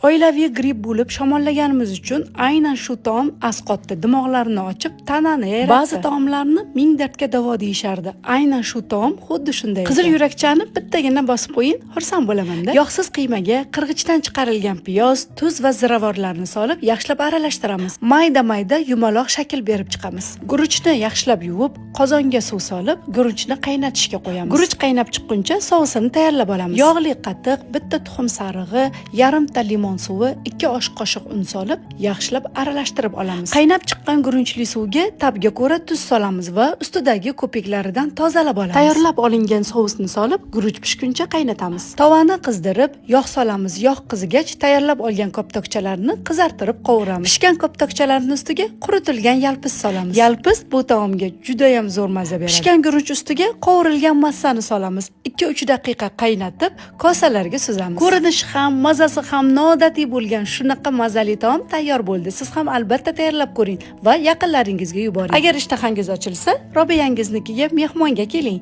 Oilaviy gripp bo'lib shamollaganimiz uchun aynan shu taom asqotdi, dimoqlarni ochib, tanani yaratdi. Ba'zi taomlarni ming dardga davo deyishardi. Aynan shu taom xuddi shunday. Qizil yurakchani bittagina bosib qo'ying, xursand bo'laman-da. Yog'siz qiymaga qirg'ichdan chiqarilgan piyoz, tuz va ziravorlarni solib, yaxshilab aralashtiramiz. Mayda-mayda yumaloq shakl berib chiqamiz. Guruchni yaxshilab yuvib, qozonga suv solib, guruchni qaynatishga qo'yamiz. Guruch qaynab chiqquncha sousini tayyorlab olamiz. Yog'li qatiq, bitta tuxum sarig'i, yarimta limon suvi, 2 osh qoshiq un solib, yaxshilab aralashtirib olamiz. Qaynab chiqqan guruchli suvga ta'bga ko'ra tuz solamiz va ustidagi ko'piklaridan tozalab olamiz. Tayyorlab olingan sousni solib, guruch pishguncha qaynatamiz. Tovani qizdirib, yog' solamiz. Yog' qizigach, tayyorlab olgan koptokchalarni qizartirib qovuramiz. Pishgan koptokchalarni ustiga quritilgan yalpiz solamiz. Yalpiz bu taomga juda ham zo'r maza beradi. Pishgan guruch ustiga qovurilgan massani solamiz. 2-3 daqiqa qaynatib, kosalarga suzamiz. Ko'rinishi ham, mazasi ham noodatiy bo'lgan shunaqa mazali taom tayyor bo'ldi. Siz ham albatta tayyorlab ko'ring va yaqinlaringizga yuboring. Agar ishtahangiz ochilsa, Robiyangiznikiga mehmonga keling.